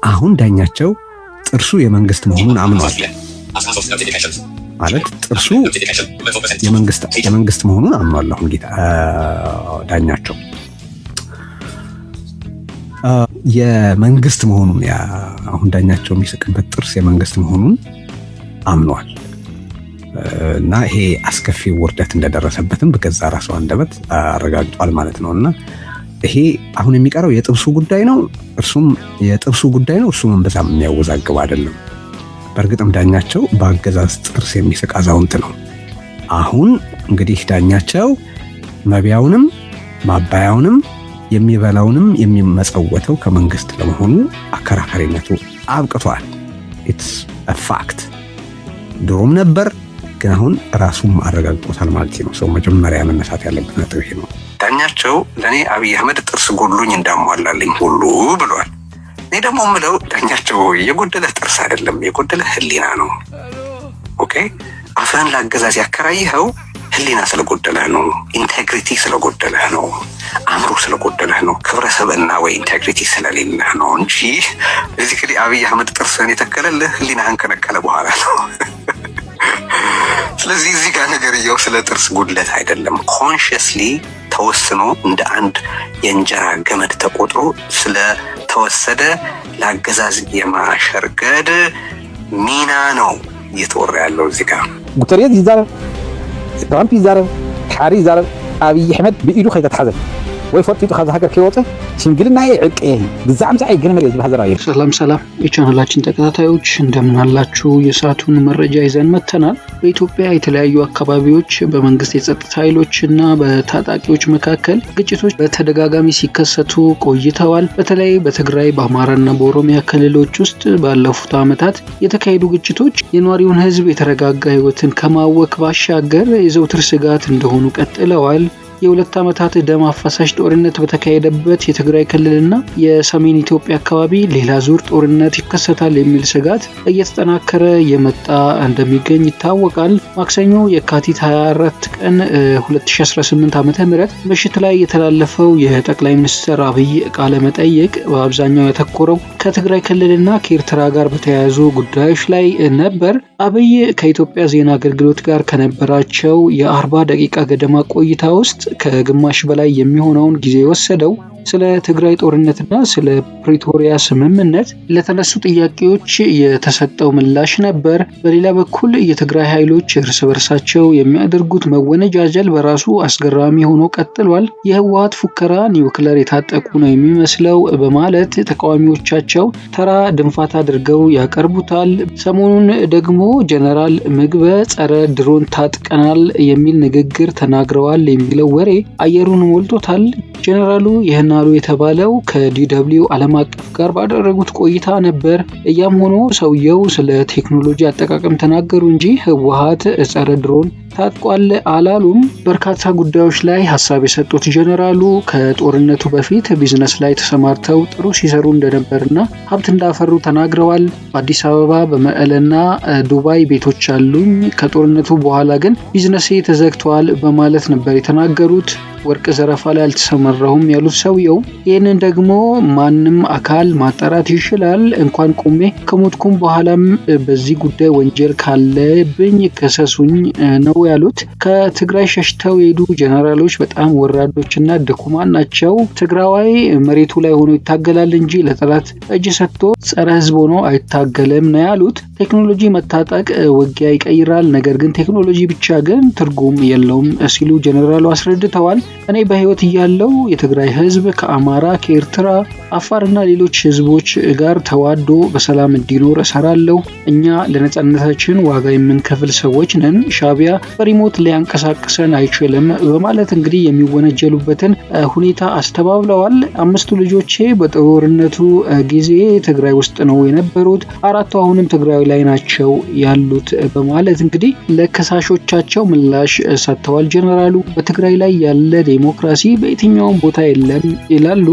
አሁን ዳኛቸው ጥርሱ የመንግስት መሆኑን አምኗል። ማለት ጥርሱ የመንግስት መሆኑን አምኗል። አሁን ጌታ ዳኛቸው የመንግስት መሆኑን፣ አሁን ዳኛቸው የሚስቅበት ጥርስ የመንግስት መሆኑን አምኗል። እና ይሄ አስከፊ ውርደት እንደደረሰበትም በገዛ ራሱ አንደበት አረጋግጧል ማለት ነው። እና ይሄ አሁን የሚቀረው የጥብሱ ጉዳይ ነው። እርሱም የጥብሱ ጉዳይ ነው። እርሱም በዛም የሚያወዛግብ አይደለም። በእርግጥም ዳኛቸው በአገዛዝ ጥርስ የሚስቅ አዛውንት ነው። አሁን እንግዲህ ዳኛቸው መቢያውንም ማባያውንም የሚበላውንም የሚመጸወተው ከመንግስት ለመሆኑ አከራካሪነቱ አብቅቷል። It's a fact። ድሮም ነበር፣ ግን አሁን ራሱም አረጋግጦታል ማለት ነው። So መጀመሪያ መነሳት ያለበት ነጥብ ይሄ ነው። ዳኛቸው ለእኔ አብይ አህመድ ጥርስ ጎድሎኝ እንዳሟላልኝ ሁሉ ብሏል። እኔ ደግሞ የምለው ዳኛቸው የጎደለህ ጥርስ አይደለም፣ የጎደለህ ህሊና ነው። Okay፣ አፍህን ለአገዛዝ ያከራይኸው ህሊና ስለጎደለህ ነው። Integrity ስለጎደለህ ነው። አእምሮ ስለጎደለህ ነው። ክብረ ስብዕና ወይ integrity ስለሌለህ ነው እንጂ basically አብይ አህመድ ጥርስህን የተከለልህ ህሊናህን ከነቀለ በኋላ ነው። ስለዚህ እዚህ ጋር ነገርየው ስለ ጥርስ ጉድለት አይደለም። Consciously ተወስኖ እንደ አንድ የእንጀራ ገመድ ተቆጥሮ ስለተወሰደ ለአገዛዝ የማሸርገድ ሚና ነው እየተወራ ያለው እዚህ ጋር። ጉተሬዝ ይዛረብ፣ ትራምፕ ይዛረብ፣ ካሪ ይዛረብ፣ ኣብይ ኣሕመድ ብኢዱ ከይተተሓዘ ወይ ፈጢጡ ካብዚ ሃገር ከይወፀ ሽምግልና ዕርቂ ግዛዕ ምሳዕ ግን መሪኦ ዝበሃል ዘረባ። ሰላም ሰላም የቻናላችን ተከታታዮች፣ እንደምን አላችሁ? የሰዓቱን መረጃ ይዘን መጥተናል። በኢትዮጵያ የተለያዩ አካባቢዎች በመንግስት የጸጥታ ኃይሎች እና በታጣቂዎች መካከል ግጭቶች በተደጋጋሚ ሲከሰቱ ቆይተዋል። በተለይ በትግራይ፣ በአማራና በኦሮሚያ ክልሎች ውስጥ ባለፉት ዓመታት የተካሄዱ ግጭቶች የነዋሪውን ሕዝብ የተረጋጋ ሕይወትን ከማወክ ባሻገር የዘውትር ስጋት እንደሆኑ ቀጥለዋል። የ2 ዓመታት ደም አፋሳሽ ጦርነት በተካሄደበት የትግራይ ክልልና የሰሜን ኢትዮጵያ አካባቢ ሌላ ዙር ጦርነት ይከሰታል የሚል ስጋት እየተጠናከረ የመጣ እንደሚገኝ ይታወቃል። ማክሰኞ የካቲት 24 ቀን 2018 ዓ.ም ምሽት ላይ የተላለፈው የጠቅላይ ሚኒስትር አብይ ቃለ መጠይቅ በአብዛኛው ያተኮረው ከትግራይ ክልልና ከኤርትራ ጋር በተያያዙ ጉዳዮች ላይ ነበር። አብይ ከኢትዮጵያ ዜና አገልግሎት ጋር ከነበራቸው የ40 ደቂቃ ገደማ ቆይታ ውስጥ ከግማሽ በላይ የሚሆነውን ጊዜ የወሰደው ስለ ትግራይ ጦርነትና ስለ ፕሪቶሪያ ስምምነት ለተነሱ ጥያቄዎች የተሰጠው ምላሽ ነበር። በሌላ በኩል የትግራይ ኃይሎች እርስ በርሳቸው የሚያደርጉት መወነጃጀል በራሱ አስገራሚ ሆኖ ቀጥሏል። የህወሀት ፉከራ ኒውክለር የታጠቁ ነው የሚመስለው በማለት ተቃዋሚዎቻቸው ተራ ድንፋታ አድርገው ያቀርቡታል። ሰሞኑን ደግሞ ጀነራል ምግበ ጸረ ድሮን ታጥቀናል የሚል ንግግር ተናግረዋል የሚለው ወሬ አየሩን ሞልቶታል። ጀነራሉ ይህን አሉ የተባለው ከ DW ዓለም አቀፍ ጋር ባደረጉት ቆይታ ነበር። ያም ሆኖ ሰውየው ስለ ቴክኖሎጂ አጠቃቀም ተናገሩ እንጂ ህወሀት ጸረ ድሮን ታጥቋል አላሉም። በርካታ ጉዳዮች ላይ ሀሳብ የሰጡት ጀነራሉ ከጦርነቱ በፊት ቢዝነስ ላይ ተሰማርተው ጥሩ ሲሰሩ እንደነበርና ሀብት እንዳፈሩ ተናግረዋል። በአዲስ አበባ፣ በመቀለና ዱባይ ቤቶች አሉኝ፣ ከጦርነቱ በኋላ ግን ቢዝነሴ ተዘግተዋል በማለት ነበር የተናገሩት። ወርቅ ዘረፋ ላይ አልተሰማራሁም ያሉት ሰውየው ይህንን ደግሞ ማንም አካል ማጣራት ይችላል። እንኳን ቆሜ ከሞትኩም በኋላም በዚህ ጉዳይ ወንጀል ካለብኝ ከሰሱኝ ነው ያሉት። ከትግራይ ሸሽተው የሄዱ ጀነራሎች በጣም ወራዶችና ድኩማን ናቸው። ትግራዋይ መሬቱ ላይ ሆኖ ይታገላል እንጂ ለጠላት እጅ ሰጥቶ ጸረ ሕዝብ ሆኖ አይታገልም ነው ያሉት። ቴክኖሎጂ መታጠቅ ውጊያ ይቀይራል፣ ነገር ግን ቴክኖሎጂ ብቻ ግን ትርጉም የለውም ሲሉ ጀነራሉ አስረድተዋል። እኔ በህይወት እያለው የትግራይ ህዝብ ከአማራ፣ ከኤርትራ፣ አፋርና ሌሎች ህዝቦች ጋር ተዋዶ በሰላም እንዲኖር እሰራለሁ። እኛ ለነጻነታችን ዋጋ የምንከፍል ሰዎች ነን። ሻቢያ በ remote ሊያንቀሳቅሰን አይችልም በማለት እንግዲህ የሚወነጀሉበትን ሁኔታ አስተባብለዋል። አምስቱ ልጆቼ በጦርነቱ ጊዜ ትግራይ ውስጥ ነው የነበሩት፣ አራቱ አሁንም ትግራይ ላይ ናቸው ያሉት በማለት እንግዲህ ለከሳሾቻቸው ምላሽ ሰጥተዋል። ጀነራሉ በትግራይ ላይ ያለ ዴሞክራሲ በየትኛውም ቦታ የለም ይላሉ።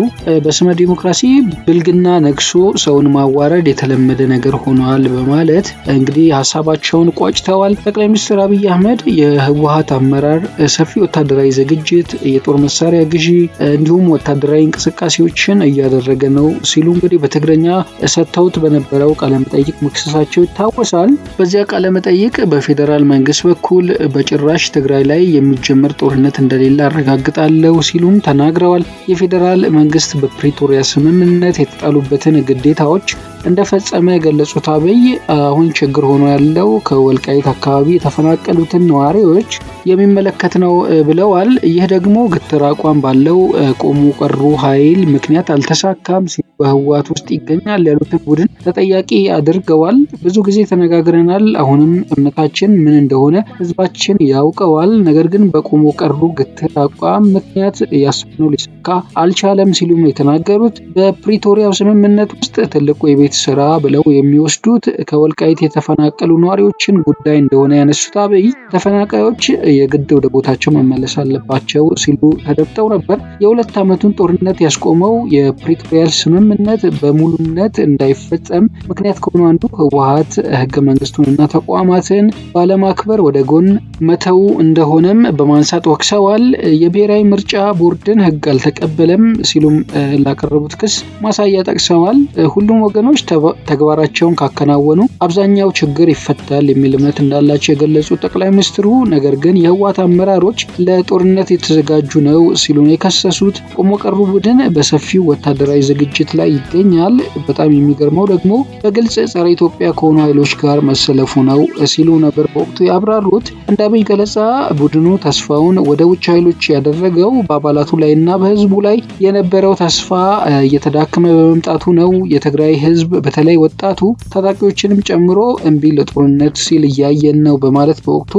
በስመ ዴሞክራሲ ብልግና ነግሶ ሰውን ማዋረድ የተለመደ ነገር ሆኗል በማለት እንግዲህ ሀሳባቸውን ቋጭተዋል። ጠቅላይ ሚኒስትር አብይ አህመድ የህወሓት አመራር ሰፊ ወታደራዊ ዝግጅት፣ የጦር መሳሪያ ግዢ እንዲሁም ወታደራዊ እንቅስቃሴዎችን እያደረገ ነው ሲሉ እንግዲህ በትግረኛ ሰጥተውት በነበረው ቃለመጠይቅ መክሰሳቸው ይታወሳል። በዚያ ቃለመጠይቅ በፌዴራል መንግስት በኩል በጭራሽ ትግራይ ላይ የሚጀመር ጦርነት እንደሌለ አረጋግጣለሁ ሲሉም ተናግረዋል። የፌዴራል መንግስት በፕሪቶሪያ ስምምነት የተጣሉበትን ግዴታዎች እንደፈጸመ የገለጹት አብይ አሁን ችግር ሆኖ ያለው ከወልቃይት አካባቢ የተፈናቀሉትን ነዋሪዎች የሚመለከት ነው ብለዋል። ይህ ደግሞ ግትር አቋም ባለው ቆሞ ቀሩ ኃይል ምክንያት አልተሳካም ሲሉ በህወሓት ውስጥ ይገኛል ያሉትን ቡድን ተጠያቂ አድርገዋል። ብዙ ጊዜ ተነጋግረናል። አሁንም እምነታችን ምን እንደሆነ ህዝባችን ያውቀዋል። ነገር ግን በቆሞ ቀሩ ግትር አቋም ምክንያት ያሰብነው ሊሳካ አልቻለም ሲሉም የተናገሩት በፕሪቶሪያው ስምምነት ውስጥ ትልቁ የቤት ስራ ብለው የሚወስዱት ከወልቃይት የተፈናቀሉ ነዋሪዎችን ጉዳይ እንደሆነ ያነሱት አብይ ተፈናቃዮች የግድ ወደ ቦታቸው መመለስ አለባቸው ሲሉ ተደምጠው ነበር። የ2 ዓመቱን ጦርነት ያስቆመው የፕሪቶሪያ ስምምነት በሙሉነት እንዳይፈጸም ምክንያት ከሆኑ አንዱ ህወሓት ህገ መንግስቱንና ተቋማትን ባለማክበር ወደ ጎን መተው እንደሆነም በማንሳት ወቅሰዋል። የብሔራዊ ምርጫ ቦርድን ህግ አልተቀበለም ሲሉም ላቀረቡት ክስ ማሳያ ጠቅሰዋል። ሁሉም ወገኖች ተግባራቸውን ካከናወኑ አብዛኛው ችግር ይፈታል የሚል እምነት እንዳላቸው የገለጹት ጠቅላይ ሚኒስትሩ ነገር ግን የህወሓት አመራሮች ለጦርነት የተዘጋጁ ነው ሲሉ ነው የከሰሱት። ቆሞ ቀሩ ቡድን በሰፊው ወታደራዊ ዝግጅት ላይ ይገኛል። በጣም የሚገርመው ደግሞ በግልጽ ጸረ ኢትዮጵያ ከሆኑ ኃይሎች ጋር መሰለፉ ነው ሲሉ ነበር በወቅቱ ያብራሩት። እንደ አብይ ገለጻ ቡድኑ ተስፋውን ወደ ውጭ ኃይሎች ያደረገው በአባላቱ ላይና በህዝቡ ላይ የነበረው ተስፋ እየተዳከመ በመምጣቱ ነው። የትግራይ ህዝብ በተለይ ወጣቱ ታጣቂዎችንም ጨምሮ እምቢ ለጦርነት ሲል እያየን ነው በማለት በወቅቱ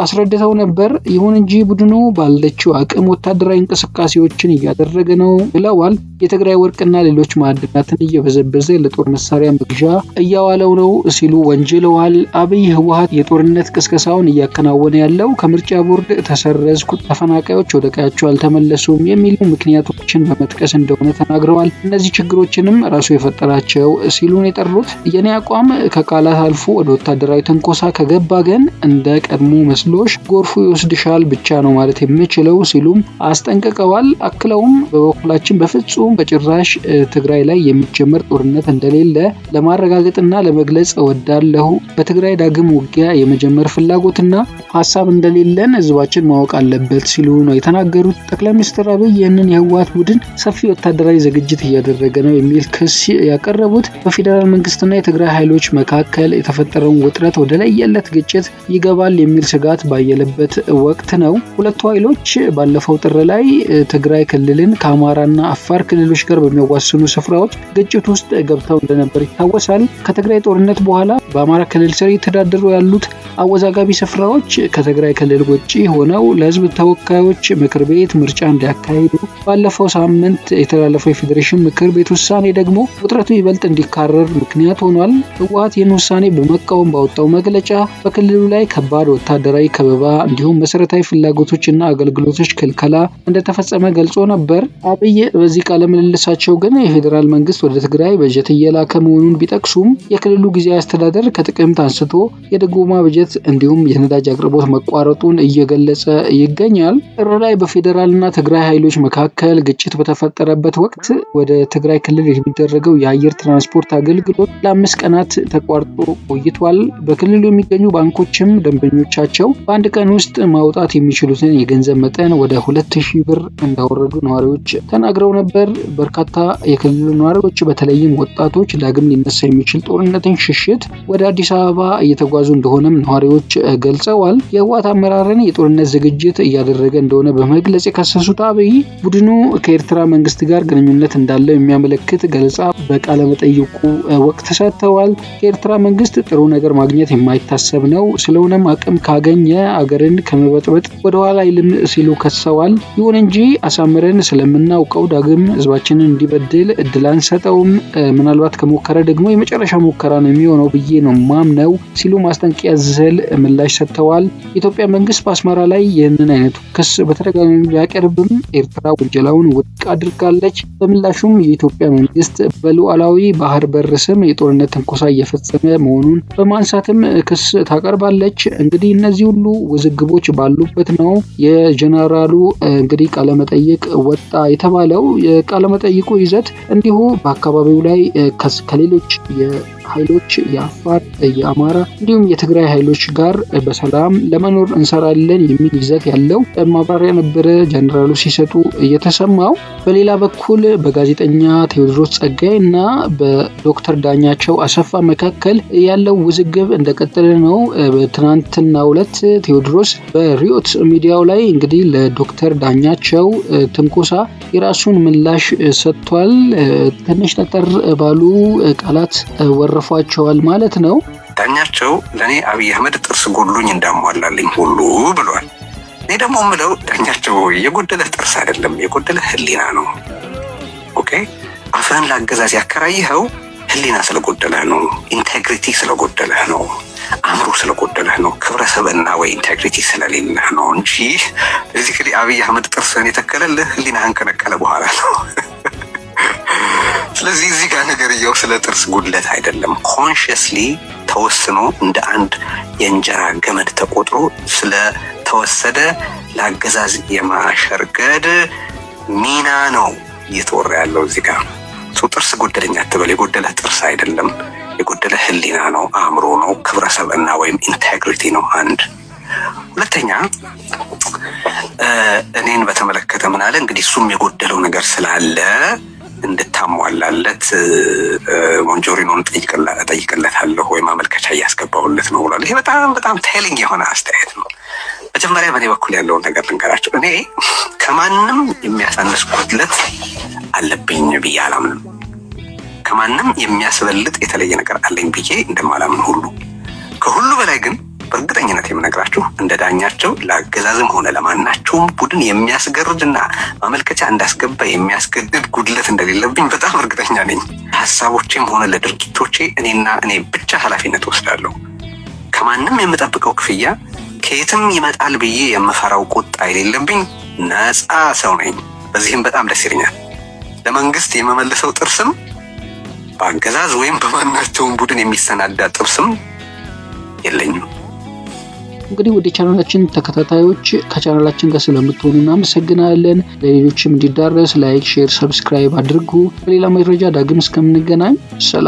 አስረድተው ነበር። ይሁን እንጂ ቡድኑ ባለችው አቅም ወታደራዊ እንቅስቃሴዎችን እያደረገ ነው ብለዋል። የትግራይ ወርቅና ሌሎች ማዕድናትን እየበዘበዘ ለጦር መሳሪያ መግዣ እያዋለው ነው ሲሉ ወንጅለዋል። አብይ ህወሓት የጦርነት ቅስቀሳውን እያከናወነ ያለው ከምርጫ ቦርድ ተሰረዝኩ፣ ተፈናቃዮች ወደ ቀያቸው አልተመለሱም የሚሉ ምክንያቶችን በመጥቀስ እንደሆነ ተናግረዋል። እነዚህ ችግሮችንም ራሱ የፈጠራቸው ሲሉ ነው የጠሩት። የኔ አቋም ከቃላት አልፎ ወደ ወታደራዊ ትንኮሳ ከገባ ግን እንደ ቀድሞ መስሎሽ ጎርፉ ይወስድሻል ብቻ ነው ማለት የምችለው ሲሉም አስጠንቅቀዋል። አክለውም በበኩላችን በፍጹም በጭራሽ ትግራይ ላይ የሚጀመር ጦርነት እንደሌለ ለማረጋገጥና ለመግለጽ እወዳለሁ። በትግራይ ዳግም ውጊያ የመጀመር ፍላጎትና ሀሳብ እንደሌለን ህዝባችን ማወቅ አለበት ሲሉ ነው የተናገሩት። ጠቅላይ ሚኒስትር አብይ ይህንን የህወሓት ቡድን ሰፊ ወታደራዊ ዝግጅት እያደረገ ነው የሚል ክስ ያቀረቡት በፌዴራል መንግስትና የትግራይ ኃይሎች መካከል የተፈጠረውን ውጥረት ወደ ለየለት ግጭት ይገባል የሚል ስጋት ባየለበት ወቅት ነው። ሁለቱ ኃይሎች ባለፈው ጥር ላይ ትግራይ ክልልን ከአማራና አፋር ክልሎች ጋር በሚያዋስኑ ስፍራዎች ግጭት ውስጥ ገብተው እንደነበር ይታወሳል። ከትግራይ ጦርነት በኋላ በአማራ ክልል ስር እየተዳደሩ ያሉት አወዛጋቢ ስፍራዎች ከትግራይ ክልል ውጪ ሆነው ለህዝብ ተወካዮች ምክር ቤት ምርጫ እንዲያካሂዱ ባለፈው ሳምንት የተላለፈው የፌዴሬሽን ምክር ቤት ውሳኔ ደግሞ ውጥረቱ ይበልጥ እንዲካረር ምክንያት ሆኗል። ህወሓት ይህን ውሳኔ በመቃወም ባወጣው መግለጫ በክልሉ ላይ ከባድ ወታደራዊ ከበባ እንዲሁም መሰረታዊ ፍላጎቶችና አገልግሎቶች ክልከላ እንደተፈጸመ ገልጾ ነበር። አብይ በዚህ ቃለ ምልልሳቸው ግን የፌዴራል መንግስት ወደ ትግራይ በጀት እየላከ መሆኑን ቢጠቅሱም የክልሉ ጊዜያዊ አስተዳደር ከጥቅምት አንስቶ የድጎማ በጀት እንዲሁም የነዳጅ አቅርቦት መቋረጡን እየገለጸ ይገኛል። ጥር ላይ በፌዴራልና ትግራይ ኃይሎች መካከል ግጭት በተፈጠረበት ወቅት ወደ ትግራይ ክልል የሚደረገው የአየር ትራንስፖርት አገልግሎት ለ5 ቀናት ተቋርጦ ቆይቷል። በክልሉ የሚገኙ ባንኮችም ደንበኞቻቸው በአንድ ቀን ውስጥ ማውጣት የሚችሉትን የገንዘብ መጠን ወደ 2000 ብር እንዳወረዱ ነዋሪዎች ተናግረው ነበር። በርካታ የክልሉ ነዋሪዎች በተለይም ወጣቶች ዳግም ሊነሳ የሚችል ጦርነትን ሽሽት ወደ አዲስ አበባ እየተጓዙ እንደሆነም ነዋሪዎች ገልጸዋል። የህወሓት አመራርን የጦርነት ዝግጅት እያደረገ እንደሆነ በመግለጽ የከሰሱት አብይ ቡድኑ ከኤርትራ መንግስት ጋር ግንኙነት እንዳለው የሚያመለክት ገለጻ በቃለ መጠይቁ ወቅት ሰጥተዋል። ከኤርትራ መንግስት ጥሩ ነገር ማግኘት የማይታሰብ ነው፣ ስለሆነም አቅም ካገኘ አገርን ከመበጥበጥ ወደኋላ አይልም ሲሉ ከሰዋል። ይሁን እንጂ አሳምረን ስለምናውቀው ዳግም ህዝባችንን እንዲበድል እድል አንሰጠውም፣ ምናልባት ከሞከረ ደግሞ የመጨረሻ ሙከራ ነው የሚሆነው ብዬ ብዬ ነው ማምነው ሲሉ ማስጠንቀቂያ ዘል ምላሽ ሰጥተዋል። የኢትዮጵያ መንግስት በአስመራ ላይ ይህንን አይነቱ ክስ በተደጋጋሚ ቢያቀርብም ኤርትራ ውንጀላውን ውድቅ አድርጋለች። በምላሹም የኢትዮጵያ መንግስት በሉዓላዊ ባህር በር ስም የጦርነት ትንኮሳ እየፈጸመ መሆኑን በማንሳትም ክስ ታቀርባለች። እንግዲህ እነዚህ ሁሉ ውዝግቦች ባሉበት ነው የጀነራሉ እንግዲህ ቃለመጠይቅ ወጣ የተባለው። የቃለመጠይቁ ይዘት እንዲሁ በአካባቢው ላይ ከሌሎች ኃይሎች የአፋር፣ የአማራ እንዲሁም የትግራይ ኃይሎች ጋር በሰላም ለመኖር እንሰራለን የሚል ይዘት ያለው ማብራሪያ ነበረ ጀነራሉ ሲሰጡ የተሰማው። በሌላ በኩል በጋዜጠኛ ቴዎድሮስ ጸጋይ እና በዶክተር ዳኛቸው አሰፋ መካከል ያለው ውዝግብ እንደቀጠለ ነው። በትናንትናው ዕለት ቴዎድሮስ በሪዮት ሚዲያው ላይ እንግዲህ ለዶክተር ዳኛቸው ትንኮሳ የራሱን ምላሽ ሰጥቷል። ትንሽ ጠጠር ባሉ ቃላት ወርፏቸዋል ማለት ነው። ዳኛቸው ለእኔ አብይ አህመድ ጥርስ ጎድሎኝ እንዳሟላልኝ ሁሉ ብሏል። እኔ ደግሞ የምለው ዳኛቸው የጎደለህ ጥርስ አይደለም፣ የጎደለህ ህሊና ነው። Okay፣ አፍህን ለአገዛዝ ያከራይኸው ህሊና ስለጎደለህ ነው። Integrity ስለጎደለህ ነው። አእምሮ ስለጎደለህ ነው። ክብረ ሰብዕና ወይ integrity ስለሌለህ ነው እንጂ basically አብይ አህመድ ጥርስህን የተከለልህ ህሊናህን ከነቀለ በኋላ ነው። ስለዚህ እዚህ ጋር ነገርየው ስለ ጥርስ ጉድለት አይደለም። Consciously ተወስኖ እንደ አንድ የእንጀራ ገመድ ተቆጥሮ ስለተወሰደ ለአገዛዝ የማሸርገድ ሚና ነው እየተወራ ያለው እዚህ ጋር። ጥርስ ጎደለኝ አትበል። የጎደለህ ጥርስ አይደለም፣ የጎደለህ ህሊና ነው፣ አእምሮ ነው፣ ክብረ ሰብዕና ወይም integrity ነው። አንድ ሁለተኛ፣ እኔን በተመለከተ ምን አለ? እንግዲህ እሱም የጎደለው ነገር ስላለ እንድታሟላለት ሞንጆሪኖን እጠይቅለታለሁ ወይ ማመልከቻ እያስገባሁለት ነው ብሏል። ይሄ በጣም በጣም telling የሆነ አስተያየት ነው። መጀመሪያ በእኔ በኩል ያለውን ነገር ልንገራቸው። እኔ ከማንም የሚያሳንስ ጉድለት አለብኝ ብዬ አላምንም። ከማንም የሚያስበልጥ የተለየ ነገር አለኝ ብዬ እንደማላምን ሁሉ፣ ከሁሉ በላይ ግን በእርግጠኝነት የምነግራችሁ እንደ ዳኛቸው ለአገዛዝም ሆነ ለማናቸውም ቡድን የሚያስገርድና ማመልከቻ እንዳስገባ የሚያስገድድ ጉድለት እንደሌለብኝ በጣም እርግጠኛ ነኝ። ሀሳቦቼም ሆነ ለድርጊቶቼ እኔና እኔ ብቻ ኃላፊነት ወስዳለሁ። ከማንም የምጠብቀው ክፍያ፣ ከየትም ይመጣል ብዬ የምፈራው ቁጣ የሌለብኝ ነፃ ሰው ነኝ። በዚህም በጣም ደስ ይለኛል። ለመንግስት የምመልሰው ጥርስም በአገዛዝ ወይም በማናቸውም ቡድን የሚሰናዳ ጥርስም የለኝም። እንግዲህ ወደ ቻናላችን ተከታታዮች ከቻናላችን ጋር ስለምትሆኑ እናመሰግናለን። ለሌሎችም እንዲዳረስ like፣ share፣ subscribe አድርጉ። በሌላ መረጃ ዳግም እስከምንገናኝ ሰላም።